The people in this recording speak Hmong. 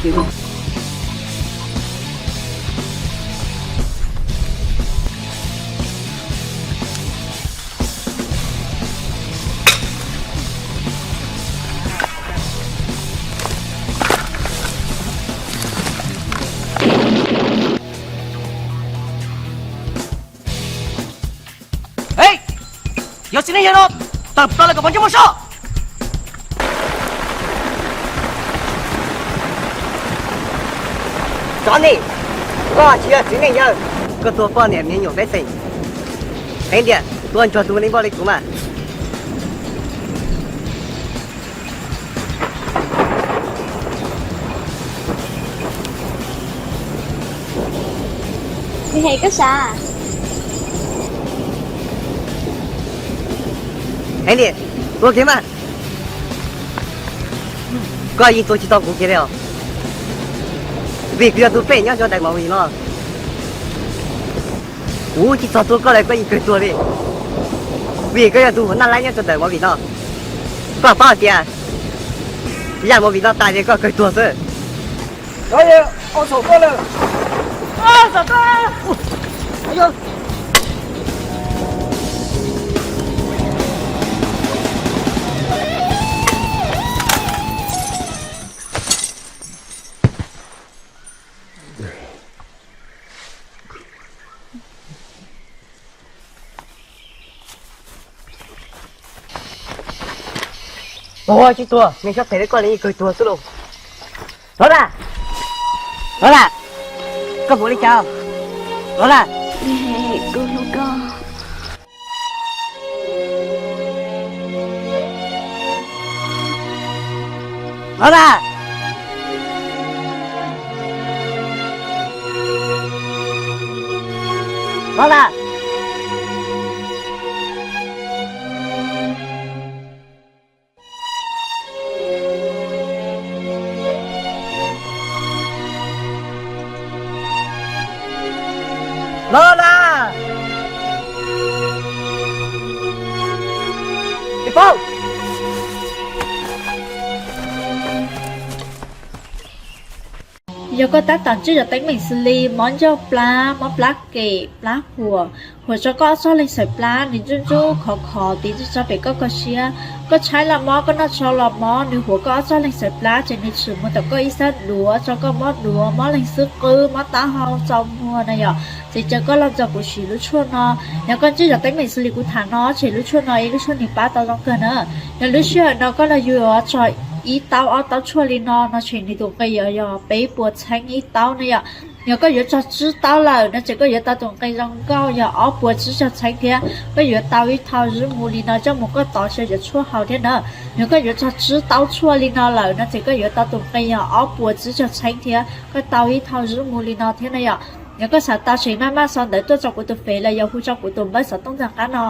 Yog txiv neej yawg no, tawm plaws lawm kom pom ntsej muag saib. Txhob nim, koj tsis yog txiv neej yawg, koj tua poj niam me nyuam pej xeem. Heev tiag, tua nrog tus neeg npauj li kuv mas. Nws hem koj sav. Heev tiag, tua kiag mas. Koj yeej tua tsis tau kuv kiag li os. Vim kuv yog tus pej nyob rau ntawm movie no. Kuv tsis txog tua koj lawm koj yeej kawg tuag li. Vim koj yog tus naj laib nyob rau ntawm movie no. Koj paub hais tias zaj movie no tas ces koj kawg tuag xwb. Ua tsis tuag, me sab phem li koj li yeej kawg tuag xwb lauj. Los na, los na, koj mus li cas? Los na. Los na. Los na. Los na. Tsis paub. Yog koj tab tom ntsib zov teeb meem xws li mob ncauj plab, mob plab kem, plab huam, huam tso koj ob txoj leeg xaws plab nws ntsuj ntsuj khov khov tiv txoj pem koj koj siab, koj tshaib los mob, koj noj tshauv los mob, nws huam koj ob txoj leeg xaws plab ces nws tshwm mus tom koj ib sab duav, tso koj mob duav, mob leeg xub qwb, mob taub hau, txaus muag na yom, ces caw koj los ntxuag kuv siv lub tshuaj no. Yog koj ntsib zov teeb meem xws li kuv tham no ces lub tshuaj no ib lub tshuaj nws pab tau zoo kawg na. Yog lub sij hawm no koj los yuav tso ib taub ob taub tshuaj li no no ces nws tus nqi yog peb puas txheeb ib taub na yom. Yog koj yuav tso tsib taub lawm no ces koj yuav tau tus nqi zoo nkauj yog ob puas tsib caug txheeb thiab. Koj yuav tau ib thau zuj mus li no coj mus koj tov xyaw cov tshuaj haus thiab na. Yog koj yuav tso tsib taub tshuaj li no lawm no ces koj yuav tau tus nqi yog ob puas tsib caug txheeb thiab, koj tau ib thau zuj mus li no thiab na yom. Yog koj xav tau ces maj maj sau ntawv tuaj rau kuv tus fev los yog hu rau kuv tus npawb xov tooj ntawm qab no.